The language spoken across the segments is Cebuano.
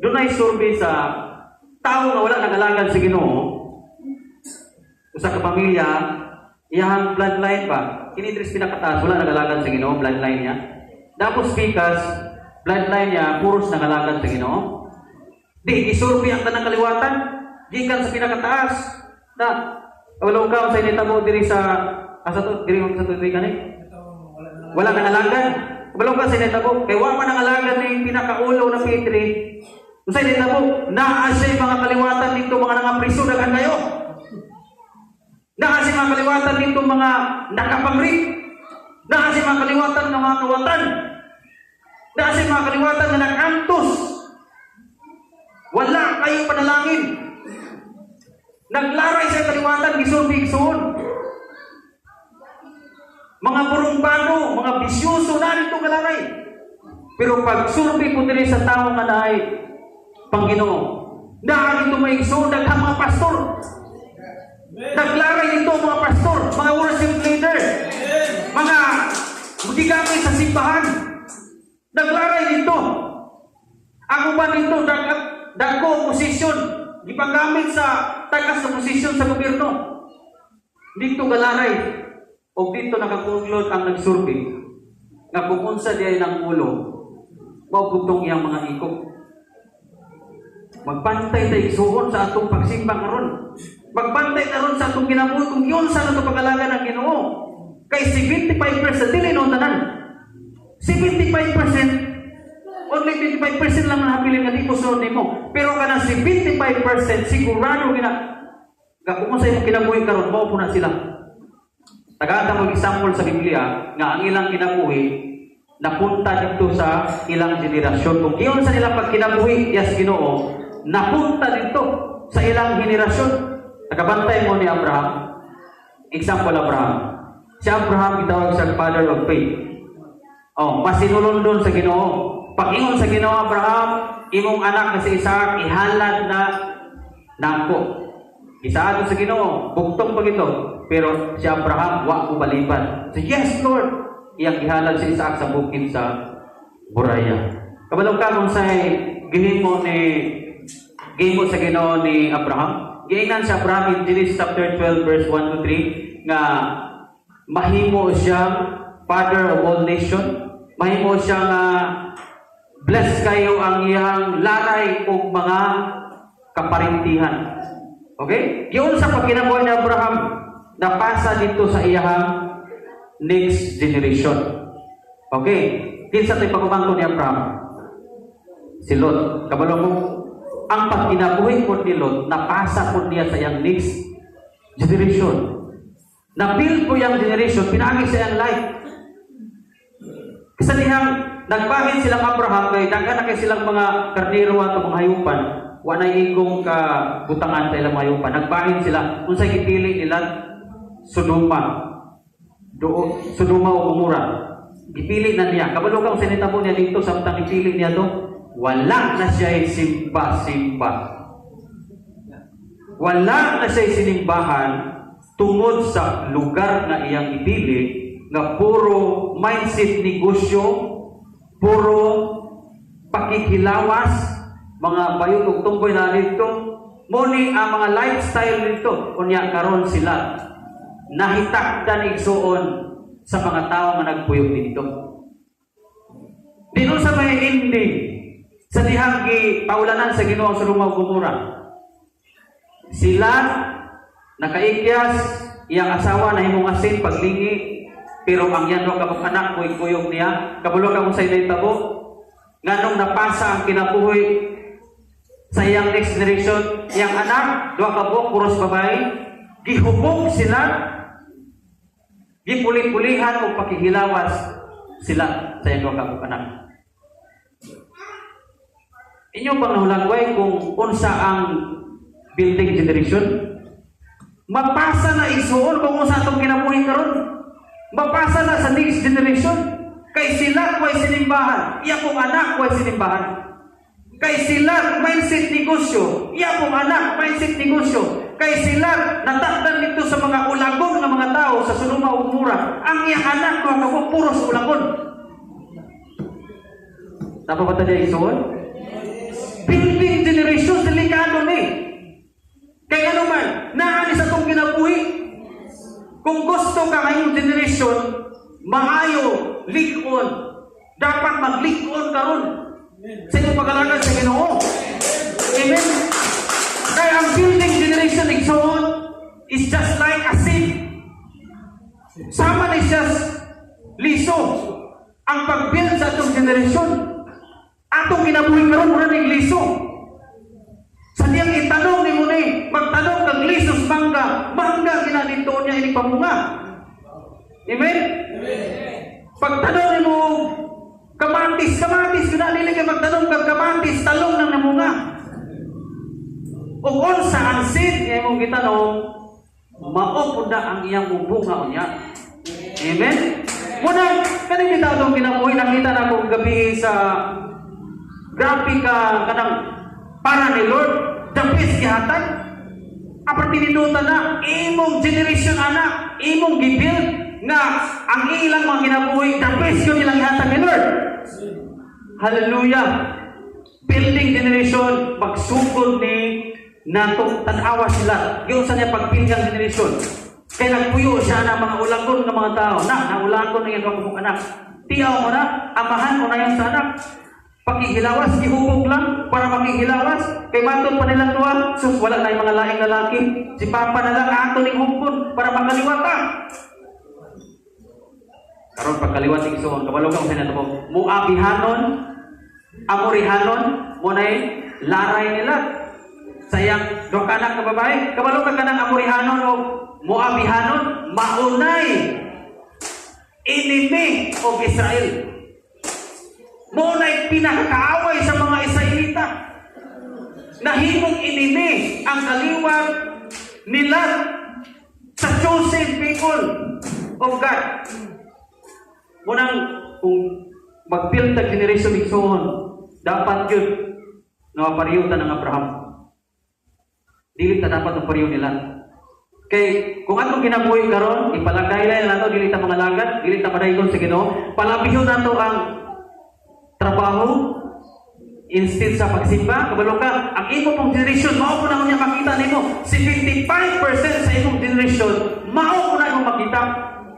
Dunay survey sa tao nga wala nagalagad sa Ginoo, usa ka pamilya, iyang bloodline ba? Kini diri sa pinakataas, wala nagalagad sa Ginoo, bloodline niya. Tapos pikas, bloodline niya, puros nagalagad sa Ginoo. Di, isurvey ang tanang kaliwatan, gikan sa pinakataas. Na, wala ka sa initabo diri sa, asa to, diri sa to, diri kani? Wala nangalagad. Wala ka sa initabo. Kay wa man nangalagad ni pinakaulo na Petri. Unsay nitabo? Naa siya mga kaliwatan dito, mga nangapriso, daghan kayo. Naa siya mga kaliwatan dito, mga nakapang-rape. Naa siya mga kaliwatan nga mga kawatan. Naa siya mga kaliwatan nga nag-antos. Wala kayong panalangin. Naglaray sa kaliwatan, gisulti igsuon. Mga burumbano, mga bisyoso na dito kalaray. Pero pag survey po diri sa tao nga naay Panginoon, naa dito may igsuon, daghang mga pastor. Naglaray dito mga pastor, mga worship leader, mga gigamit sa simbahan. Naglaray dito. Ako ba dito, dagko posisyon, gipagamit sa tagas sa posisyon sa gobyerno. Dito galaray, o dito nakakunglod ang nagsurvey, nga kung unsa diay ng ulo, mao putong iyang mga ikop. Magbantay tayo igsuon sa atong pagsimba karon. Magbantay karon sa atong kinabuhi kung yun sa ato pag-alaga ng Ginoo. Kay 75% dili no tanan. 75%, only 25% lang ang habilin nga di ko sunod nimo. Pero kanang 75% sigurado gina nga kung sa imong kinabuhi karon, mao po na sila. Tagaan mo example sa Biblia nga ang ilang kinabuhi napunta dito sa ilang henerasyon. Kung giyon sa nila pagkinabuhi, yes Ginoo, napunta dito sa ilang henerasyon. Nakabantay mo ni Abraham. Example, Abraham. Si Abraham gitawag sa father of faith. Oh, masinulondon sa Ginoo. Pag-ingon sa Ginoo, "Abraham, imong anak na si Isaac ihalad na nako." Isaad sa Ginoo, bugtong pag ito. Pero si Abraham wa mo baliban. So, "Yes, Lord." Iyang gihalad si Isaac sa bukid sa Moriah. Kabalo ka kung sa gihimo sa Ginoo ni Abraham? Giingnan si Abraham in Genesis chapter 12 verse 1 to 3 nga mahimo siyang father of all nation. Mahimo siyang bless kayo ang iyang laray ug mga kaparintihan. Okay? Yun sa pagkinabuhi ni Abraham, napasa dito sa iyang next generation. Okay? Kinsa to'y pagumangko ni Abraham? Si Lot. Kabalo mo, ang pagkinabuhi po ni Lot, napasa po niya sa iyang next generation. Na-build po yung generation, pinagi sa iyang life. Kasi dihang nagbahin silang Abraham kay daghan na kay silang mga karnero at mga hayupan, wa na igong ka butangan sa ilang mga hayupan. Nagbahin sila. Unsay gipili nila? Sodoma. Do Sodoma o Gomora. Gipili na niya. Kabalo ka kung sinitabo niya dito samtang gipili niya to, wala na siya simba-simba. Wala na siya sinimbahan tungod sa lugar na iyang ipili nga puro mindset negosyo, puro pakikilawas, mga bayot ug tumboy na dito. Muni ang mga lifestyle dito. Unya karon sila nahitakdan igsuon sa mga tao nga nagpuyok dito. Dino sa may ending sa dihang gipaulanan sa Ginoo sa Sodoma ug Gomora. Sila nakaikyas, iyang asawa nahimong asin paglingi, pero ang yan ka anak kuyog niya. Kabalo ka kung sa tabo nganong napasa ang kinabuhi sa iyang next generation? Iyang anak, duha ka buok, puros babae, gihubog sila, gipuli-pulihan o pakihilawas sila sa iyang duha ka buok anak. Inyo bang nahulagway kung unsa ang building generation? Mapasa na igsuon kung unsa atong kinabuhi karon. Mapasa na sa next generation. Kay sila way sinimbahan, iya pong anak way sinimbahan. Kay sila mindset negosyo, iya pong anak mindset negosyo. Kay sila natakdan dito sa mga ulagon nga mga tao sa Sodoma ug Gomora. Ang iyang anak ko ako puros ulagon. Napa ba tayo igsuon? Building. Delikado ni. Kay ano man, naa ni sa atong kinabuhi. Kung gusto ka ngayong generation, maayo, lig-on. Dapat maglig-on karon sa imong pag-alagad sa Ginoo. Amen. Kaya ang building generation, igsoon, is just like a seed. Sama ni siya liso ang pag-build sa atong generation. Atong kinabuhi karon mura ning liso. Sa diyang itanong ni mo ni, magtanong kag lisos mangga, mangga gina dito niya ini pamunga. Amen? Pagtanong ni mo kamatis, kamatis gina dili kay magtanong kag kamatis, talong nang namunga. Ug unsa ang seed nga imong gitanong, mao pud na ang iyang mubunga unya. Amen? Muna, kaning bitaw atong kinabuhi, nakita na akong gabi sa graphic kanang para ni Lord, the best gihatag. Apart tinutan na, imong generation anak, imong gibuild nga ang ilang mga kinabuhi, the best yun ilang gihatag ni Lord. Hallelujah! Building generation, magsugod ni nato tan-awa sila. Yung sa niya pag-build ang generation. Kaya nagpuyo siya na mga ulagon ng mga tao. Na, naulagon na yung akong anak. Tiyaw mo na, amahan mo na yung sa anak. Pakihilawas, gihubog lang para makihilawas. Kay matod pa nilang tuwa, sus, wala na yung mga laing lalaki. Si Papa na lang ato ning hugpon para makaliwat ta. Karon pagkaliwat ni igsoon, kabalo ka sa mo, Moabihanon, Amorihanon, mo nay laray nila. Sayang duha ka anak nga babae, kabalo ka kanang Amorihanon o Moabihanon, maunay enemy of Israel. Maunay pinakakaaway sa mga Israelita. Nahimong enemy ang kaliwat nila sa chosen people of God. Munang kung mag-build the generation igsoon, dapat yun nga mapariyo ta ng Abraham. Dili ta dapat ang pariyo nila. Kay kung atong kinabuhi karon, ipalagay lang nato, dili ta mga lagad, dili ta madaygon sa Ginoo, palabihon nato ang trabaho instead sa pagsimba, kabalo ka, ang imo pong generation, mao po na niya makita nimo. 75% sa imong generation, mao po na imong makita.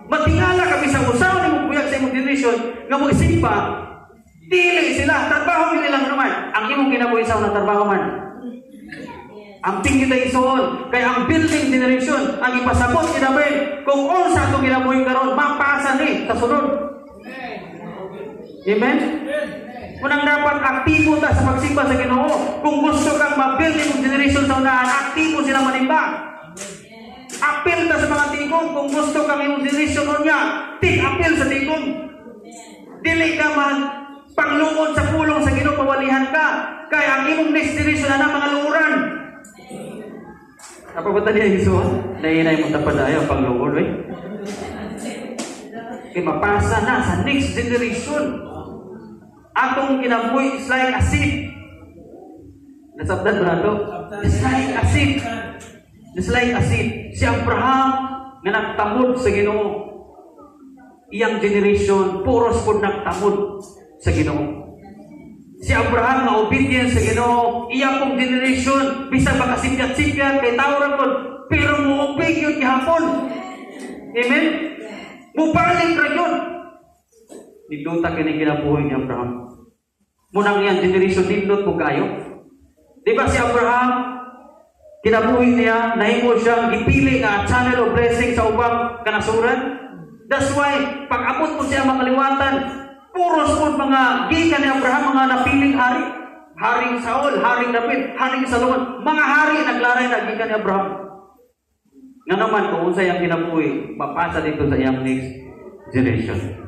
Matingala kami sa usaw nimo buyag sa imong generation nga mo isimba, dili sila, trabaho nila naman. Ang imong kinabuhi sa unang trabaho man. Ang tingin tayo isuon, kaya ang building generation, ang ipasabot ni David, kung unsa atong kinabuhi karon, mapasa ni sa sunod. Amen? Unang dapat aktibo ta sa pagsimba sa Ginoo. Kung gusto kang ma-build imong generation sa unahan, aktibo sila manimba. Apil ta sa mga tigong. Kung gusto kang imong generation unya, tig apil sa tigong. Dili ka man pangluod sa pulong sa Ginoo, pawalihan ka. Kaya ang imong next generation na mga luoran. Apa ba tali iso? Nainay mo tapadayo pangluod, eh. Kay mapasa na sa next generation. Atong kinabuhi is like a seed. Nasabtan ba nato? It's like a seed. It's like a seed. Si Abraham nga nagtamod sa Ginoo. Iyang generation puros pod nagtamod sa Ginoo. Si Abraham nga obedient sa Ginoo, iya pong generation bisan makasipyat-sipyat kay tao ra pod, pero mo-obey yun gihapon. Amen? Mubalik ra yun. Nindota kini kinabuhi ni Abraham. Munang iyang generation nindot po kayo. Di ba si Abraham, kinabuhi niya, nahimo siyang gipili nga channel of blessing sa ubang kanasuran? That's why, pag abot mo siya makaliwatan, puros po mga gikan ni Abraham, mga napiling hari. Haring Saul, Haring David, Haring Solomon, mga hari naglaray na gikan ni Abraham. Nga naman, kung unsay ang kinabuhi, mapasa dito sa iyang next generation.